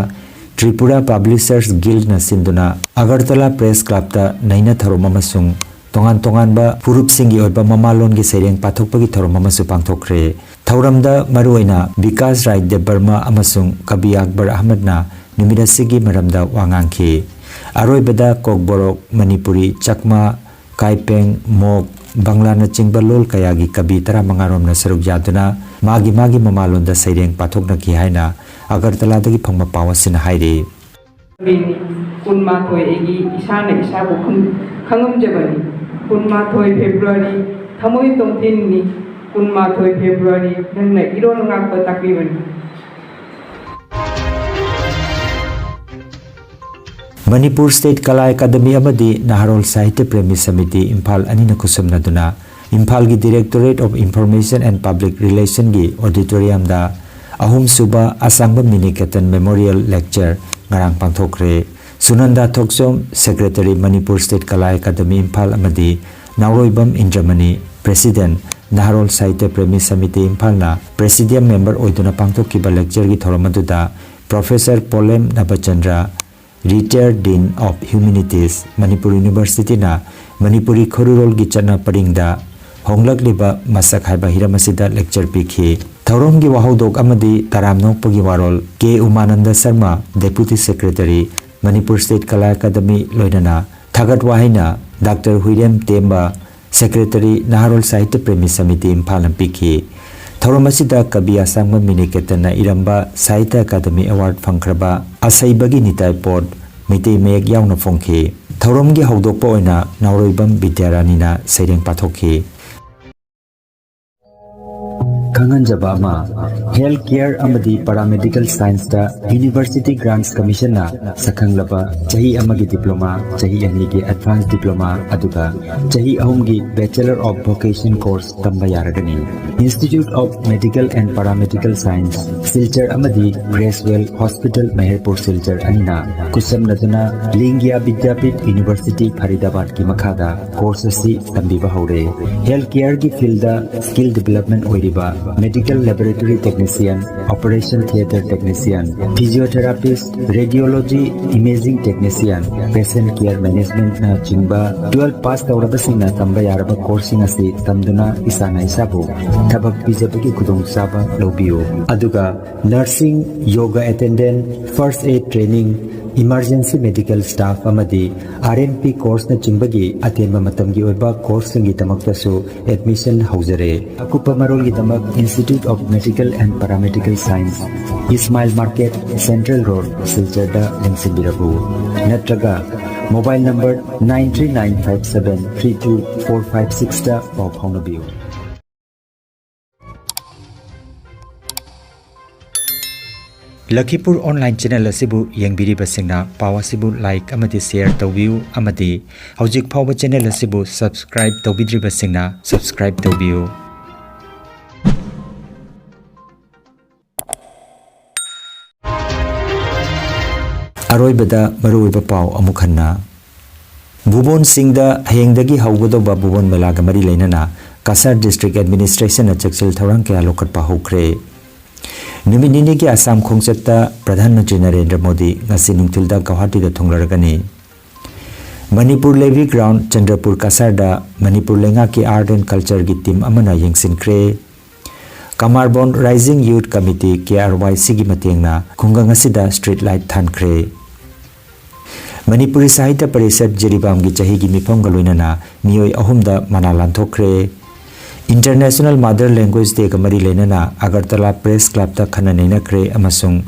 ꯇ꯭ꯔꯤꯄꯨꯔꯥ Publishers Guild ꯅ ꯁꯤꯟꯗꯨꯅ ꯑꯒꯔꯇꯂꯥ Press Club ꯇ ꯅꯩꯅ ꯊꯧꯔꯝ ꯑꯃꯁꯨꯡ ꯇꯣꯉꯥꯟ ꯇꯣꯉꯥꯟꯕ ꯐꯨꯔꯨꯞꯁꯤꯡꯒꯤ ꯑꯣꯏꯕ ꯃꯃꯥꯂꯣꯟꯒꯤ ꯁꯩꯔꯦꯡ ꯄꯥꯊꯣꯛꯄꯒꯤ ꯊꯧꯔꯝ ꯑꯃꯁꯨ ꯄꯥꯡꯊꯣꯛꯈ꯭ꯔꯦ꯫ ꯊꯧꯔꯝꯗ ꯃꯔꯨꯑꯣꯏꯅ ꯕꯤꯀꯥꯁ ꯔꯥꯏ ꯗꯦꯕꯕꯔꯃ ꯑꯃꯁꯨꯡ ꯀꯕꯤ ꯑꯛꯕꯔ ꯑꯍꯃꯗꯅ ꯅꯨꯃꯤꯠ ꯑꯁꯤꯒꯤ ꯃꯔꯝꯗ ꯋꯥ ꯉꯥꯡꯈꯤ꯫ ꯑꯔꯣꯏꯕꯗ ꯀꯣꯛꯕꯣꯔꯣꯛ, ꯃꯅꯤꯄꯨꯔꯤ, ꯆꯛꯃꯥ, ꯀꯥꯏꯄꯦꯡ, ꯃꯣꯛ, ꯕꯪꯂꯥꯅꯆꯤꯡꯕ ꯂꯣꯜ ꯀꯌꯥꯒꯤ ꯀꯕꯤ ꯇꯔꯥꯃꯉꯥ ꯔꯣꯝꯅ ꯁꯔꯨꯛ ꯌꯥꯗꯨꯅ ꯃꯥꯒꯤ ꯃꯥꯒꯤ ꯃꯃꯥꯂꯣꯟꯗ ꯁꯩꯔꯦꯡ ꯄꯥꯊꯣꯛꯅꯈꯤ ꯍꯥꯏꯅ ꯑꯒꯔꯇꯂꯥꯗꯒꯤ ꯐꯪꯕ ꯄꯥꯎ ꯑꯁꯤꯅ ꯍꯥꯏꯔꯤ꯫ ꯀꯨꯟꯃꯥꯊꯣꯏ ꯑꯩꯒꯤ ꯏꯁꯥꯅ ꯏꯁꯥꯕꯨ ꯈꯪ-, ꯈꯪꯉꯝꯖꯕꯅꯤ꯫ ꯀꯨꯟꯃꯥꯊꯣꯏ ꯐꯦꯕ꯭ꯔꯨꯋꯥꯔꯤ ꯊꯃꯣꯏ ꯇꯣꯝꯊꯤꯟꯅꯤ꯫ ꯀꯨꯟꯃꯥꯊꯣꯏ ꯐꯦꯕ꯭ꯔꯨꯋꯥꯔꯤ ꯅꯪꯅ ꯏꯔꯣꯜ ꯉꯥꯛꯄ ꯇꯥꯛꯄꯤꯕꯅꯤ꯫ ꯃꯅꯤꯄꯨꯔ State ꯀꯂꯥ ꯑꯦꯀꯥꯗꯃꯤ ꯑꯃꯗꯤ ꯅꯍꯥꯔꯣꯜ ꯁꯥꯍꯤꯇ꯭ꯌ ꯄ꯭ꯔꯦꯃꯤ ꯁꯃꯤꯇꯤ ꯏꯝꯐꯥꯜ ꯑꯅꯤꯅ ꯈꯨꯠꯁꯝꯅꯗꯨꯅ ꯏꯝꯐꯥꯜꯒꯤ Directorate of Information and Public Relation ꯒꯤ auditorium ꯗ ꯑꯍꯨꯝꯁꯨꯕ ꯑꯁꯥꯡꯕꯝ ꯃꯤꯅꯤꯀꯦꯇꯟ Memorial Lecture ꯉꯔꯥꯡ ꯄꯥꯡꯊꯣꯛꯈ꯭ꯔꯦ꯫ ꯁꯨꯅꯟꯗꯥ ꯊꯣꯛꯆꯣꯝ, Secretary, Manipur State Kala academy Imphal ꯑꯃꯗꯤ ꯅꯥꯎꯔꯣꯏꯕꯝ ꯏꯟꯗ꯭ꯔꯃꯅꯤ, President, ꯅꯍꯥꯔꯣꯜ ꯁꯥꯍꯤꯇ꯭ꯌ ꯄ꯭ꯔꯦꯃꯤ ꯁꯃꯤꯇꯤ ꯏꯝꯐꯥꯜꯅ Presidium Member ꯑꯣꯏꯗꯨꯅ ꯄꯥꯡꯊꯣꯛꯈꯤꯕ lecture ꯒꯤ ꯊꯧꯔꯝ ꯑꯗꯨꯗ Professor ꯄꯣꯂꯦꯝ Nabachandra, Retired Dean of Humanities, Manipur University ꯅ ꯃꯅꯤꯄꯨꯔꯤ ꯈꯨꯔꯤꯔꯣꯜꯒꯤ ꯆꯠꯅ ꯄꯔꯤꯡꯗ ꯍꯣꯡꯂꯛꯂꯤꯕ ꯃꯁꯛ ꯍꯥꯏꯕ ꯍꯤꯔꯝ ꯑꯁꯤꯗ lecture ꯄꯤꯈꯤ꯫ ꯊꯧꯔꯝꯒꯤ ꯋꯥꯍꯧꯗꯣꯛ ꯑꯃꯗꯤ ꯇꯔꯥꯝꯅ ꯑꯣꯛꯄꯒꯤ ꯋꯥꯔꯣꯜ K Umananda Sharma, Deputy Secretary, Manipur State Kala academy, ꯂꯣꯏꯅꯅ ꯊꯥꯒꯠ ꯋꯥꯍꯩꯅ ꯗꯥꯛꯇꯔ ꯍꯨꯏꯔꯦꯝ ꯇꯦꯝꯕ, Secretary, ꯅꯍꯥꯔꯣꯜ ꯁꯥꯍꯤꯇ꯭ꯌ ꯄ꯭ꯔꯦꯃꯤ ꯁꯃꯤꯇꯤ ꯏꯝꯐꯥꯜꯅ ꯄꯤꯈꯤ꯫ ꯊꯧꯔꯝ ꯑꯁꯤꯗ ꯀꯕꯤ ꯑꯁꯥꯡꯕꯝ ꯃꯤꯅꯤꯀꯦꯇꯟꯅ ꯏꯔꯝꯕ ꯁꯥꯍꯤꯇ꯭ꯌ ꯑꯀꯥꯗꯃꯤ ꯑꯦꯋꯥꯔꯗ ꯐꯪꯈ꯭ꯔꯕ ꯑꯁꯩꯕꯒꯤ ꯅꯤꯇꯥꯏ ꯄꯣꯠ ꯃꯩꯇꯩ ꯃꯌꯦꯛ ꯌꯥꯎꯅ ꯐꯣꯡꯈꯤ꯫ ꯊꯧꯔꯝꯒꯤ ꯍꯧꯗꯣꯛꯄ ꯑꯣꯏꯅ ꯅꯥꯎꯔꯣꯏꯕꯝ ꯕꯤꯗ꯭ꯌꯥꯔꯥꯅꯤꯅ ꯁꯩꯔꯦꯡ ꯄꯥꯊꯣꯛꯈꯤ꯫ ꯈꯪꯍꯟꯖꯕ ꯑꯃ, ꯍꯦꯜꯊ ꯀꯦꯌꯔ ꯑꯃꯗꯤ ꯄꯥꯔꯥꯃꯦꯗꯤꯀꯦꯜ ꯁꯥꯏꯟꯁꯇ ꯌꯨꯅꯤꯚꯔꯁꯤꯇꯤ ꯒ꯭ꯔꯥꯟꯠꯁ ꯀꯃꯤꯁꯟꯅ ꯁꯛꯈꯪꯂꯕ ꯆꯍꯤ ꯑꯃꯒꯤ ꯗꯤꯄ꯭ꯂꯣꯃꯥ, ꯆꯍꯤ ꯑꯅꯤꯒꯤ ꯑꯦꯗꯚꯥꯟꯁ ꯗꯤꯄ꯭ꯂꯣꯃꯥ, ꯑꯗꯨꯒ ꯆꯍꯤ ꯑꯍꯨꯝꯒꯤ ꯕꯦꯆꯂꯔ ꯑꯣꯐ ꯚꯣꯀꯦꯁꯟ ꯀꯣꯔꯁ ꯇꯝꯕ ꯌꯥꯔꯒꯅꯤ꯫ Institute of Medical and Paramedical Science, Silchar ꯑꯃꯗꯤ ꯒ꯭ꯔꯦꯁꯋꯦꯜ ꯍꯣꯁꯄꯤꯇꯥꯜ ꯃꯍꯦꯔꯄꯨꯔ ꯁꯤꯜꯆꯔ ꯑꯅꯤꯅ ꯈꯨꯠꯁꯝꯅꯗꯨꯅ ꯂꯤꯡꯒ꯭ꯌꯥ ꯕꯤꯗ꯭ꯌꯥꯄꯤꯊ ꯌꯨꯅꯤꯚꯔꯁꯤꯇꯤ ꯐꯔꯤꯗꯥꯕꯥꯗꯀꯤ ꯃꯈꯥꯗ ꯀꯣꯔꯁ ꯑꯁꯤ ꯇꯝꯕꯤꯕ ꯍꯧꯔꯦ꯫ ꯍꯦꯜꯊ ꯀꯦꯌꯔꯒꯤ ꯐꯤꯜꯗ ꯁ꯭ꯀꯤꯜ ꯗꯤꯚꯦꯂꯞꯃꯦꯟ ꯑꯣꯏꯔꯤꯕ medical laboratory technician, operation theatre technician, physiotherapist, radiology, imaging technician, patient care ꯃꯦꯅꯦꯖꯃꯦꯟꯠꯅꯆꯤꯡꯕ ꯇꯨꯋꯦꯜꯐ ꯄꯥꯁ ꯇꯧꯔꯕꯁꯤꯡꯅ ꯇꯝꯕ ꯌꯥꯔꯕ ꯀꯣꯔꯁꯁꯤꯡ ꯑꯁꯤ ꯇꯝꯗꯨꯅ ꯏꯁꯥꯅ ꯏꯁꯥꯕꯨ ꯊꯕꯛ ꯄꯤꯖꯕꯒꯤ ꯈꯨꯗꯣꯡꯆꯥꯕ ꯂꯧꯕꯤꯌꯨ꯫ ꯑꯗꯨꯒ nursing, yoga attendant, first aid training, emergency medical staff ꯑꯃꯗꯤ ꯑꯥꯔ ꯑꯦꯝ ꯄꯤ ꯀꯣꯔꯁꯅꯆꯤꯡꯕꯒꯤ ꯑꯇꯦꯟꯕ ꯃꯇꯝꯒꯤ ꯑꯣꯏꯕ ꯀꯣꯔꯁꯁꯤꯡꯒꯤꯗꯃꯛꯇꯁꯨ ꯑꯦꯗꯃꯤꯁꯟ ꯍꯧꯖꯔꯦ꯫ ꯑꯀꯨꯞꯄ ꯃꯔꯣꯜꯒꯤꯗꯃꯛ Institute of Medical and Paramedical Science, Ismail market, central road, ꯁꯤꯜꯆꯔꯗ ꯂꯦꯡꯁꯤꯟꯕꯤꯔꯛꯎ꯫ ꯅꯠꯇ꯭ꯔꯒ mobile number nine three nine five seven three two four five sixꯇ ꯄꯥꯎ ꯐꯥꯎꯅꯕꯤꯌꯨ꯫ ꯂꯈꯤꯄꯨꯔ ꯑꯣꯟꯂꯥꯏꯟ ꯆꯦꯅꯦꯜ ꯑꯁꯤꯕꯨ ꯌꯦꯡꯕꯤꯔꯤꯕꯁꯤꯡꯅ ꯄꯥꯎ ꯑꯁꯤꯕꯨ ꯂꯥꯏꯛ ꯑꯃꯗꯤ ꯁꯦꯌꯔ ꯇꯧꯕꯤꯌꯨ ꯑꯃꯗꯤ ꯍꯧꯖꯤꯛ ꯐꯥꯎꯕ ꯆꯦꯅꯦꯜ ꯑꯁꯤꯕꯨ ꯁꯕꯁꯀ꯭ꯔꯥꯏꯕ ꯇꯧꯕꯤꯗ꯭ꯔꯤꯕꯁꯤꯡꯅ ꯁꯕꯁꯀ꯭ꯔꯥꯏꯕ ꯇꯧꯕꯤꯌꯨ꯫ ꯑꯔꯣꯏꯕꯗ ꯃꯔꯨꯑꯣꯏꯕ ꯄꯥꯎ ꯑꯃꯨꯛ ꯍꯟꯅ꯫ ꯚꯨꯕꯣꯟ ꯁꯤꯡꯗ ꯍꯌꯦꯡꯗꯒꯤ ꯍꯧꯒꯗꯧꯕ ꯚꯨꯕꯣꯟ ꯃꯦꯂꯥꯒ ꯃꯔꯤ ꯂꯩꯅꯅ ꯀꯁꯥꯔ ꯗꯤꯁꯇ꯭ꯔꯤꯛ ꯑꯦꯗꯃꯤꯅꯤꯁꯇ꯭ꯔꯦꯁꯟꯅ ꯆꯦꯛꯁꯤꯜ ꯊꯧꯔꯥꯡ ꯀꯌꯥ ꯂꯧꯈꯠꯄ ꯍꯧꯈ꯭ꯔꯦ꯫ ꯅꯨꯃꯤꯠ ꯅꯤꯅꯤꯒꯤ ꯑꯁꯥꯝ ꯈꯣꯡꯆꯠꯇ ꯄ꯭ꯔꯙꯥꯟ ꯃꯟꯇ꯭ꯔꯤ ꯅꯔꯦꯟꯗ꯭ꯔ ꯃꯣꯗꯤ ꯉꯁꯤ ꯅꯨꯡꯊꯤꯜꯗ ꯒꯧꯍꯥꯇꯤꯗ ꯊꯨꯡꯂꯔꯒꯅꯤ꯫ ꯃꯅꯤꯄꯨꯔ ꯂꯦꯚꯤ ꯒ꯭ꯔꯥꯎꯟ, ꯆꯟꯗ꯭ꯔꯄꯨꯔ ꯀꯁꯥꯔꯗ ꯃꯅꯤꯄꯨꯔ ꯂꯩꯉꯥꯛꯀꯤ ꯑꯥꯔꯠ ꯑꯦꯟ ꯀꯜꯆꯔꯒꯤ ꯇꯤꯝ ꯑꯃꯅ ꯌꯦꯡꯁꯤꯟꯈ꯭ꯔꯦ꯫ ꯀꯃꯥꯔꯕꯣꯟ ꯔꯥꯏꯖꯤꯡ ꯌꯨꯠ ꯀꯃꯤꯇꯤ, ꯀꯦ ꯑꯥꯔ ꯋꯥꯏ ꯁꯤꯒꯤ ꯃꯇꯦꯡꯅ ꯈꯨꯡꯒꯪ ꯑꯁꯤꯗ ꯁ꯭ꯇ꯭ꯔꯤꯠ ꯂꯥꯏꯠ ꯊꯥꯟꯈ꯭ꯔꯦ꯫ ꯃꯅꯤꯄꯨꯔꯤ ꯁꯥꯍꯤꯇ꯭ꯌ ꯄꯔꯤꯁꯠ ꯖꯤꯔꯤꯕꯥꯝꯒꯤ ꯆꯍꯤꯒꯤ ꯃꯤꯐꯝꯒ ꯂꯣꯏꯅꯅ ꯃꯤꯑꯣꯏ ꯑꯍꯨꯝꯗ ꯃꯅꯥ ꯂꯥꯟꯊꯣꯛꯈ꯭ꯔꯦ꯫ International Mother Language Day-ꯒ ꯃꯔꯤ ꯂꯩꯅꯅ ꯑꯒꯔꯇꯂꯥ Press Club-ꯇ ꯈꯟꯅ ꯅꯩꯅꯈ꯭ꯔꯦ ꯑꯃꯁꯨꯡ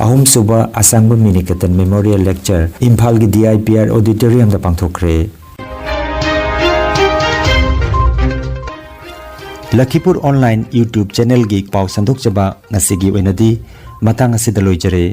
ꯑꯍꯨꯝꯁꯨꯕ ꯑꯁꯥꯡꯕꯝ ꯃꯤꯅꯤꯀꯦꯇꯟ Memorial Lecture ꯏꯝꯐꯥꯜꯒꯤ D I P R Auditorium-ꯗ ꯄꯥꯡꯊꯣꯛꯈ꯭ꯔꯦ꯫ ꯂꯈꯤꯄꯨꯔ Online YouTube channel-ꯒꯤ ꯄꯥꯎ ꯁꯟꯗꯣꯛꯆꯕ ꯉꯁꯤꯒꯤ ꯑꯣꯏꯅꯗꯤ ꯃꯇꯥꯡ ꯑꯁꯤꯗ ꯂꯣꯏꯖꯔꯦ꯫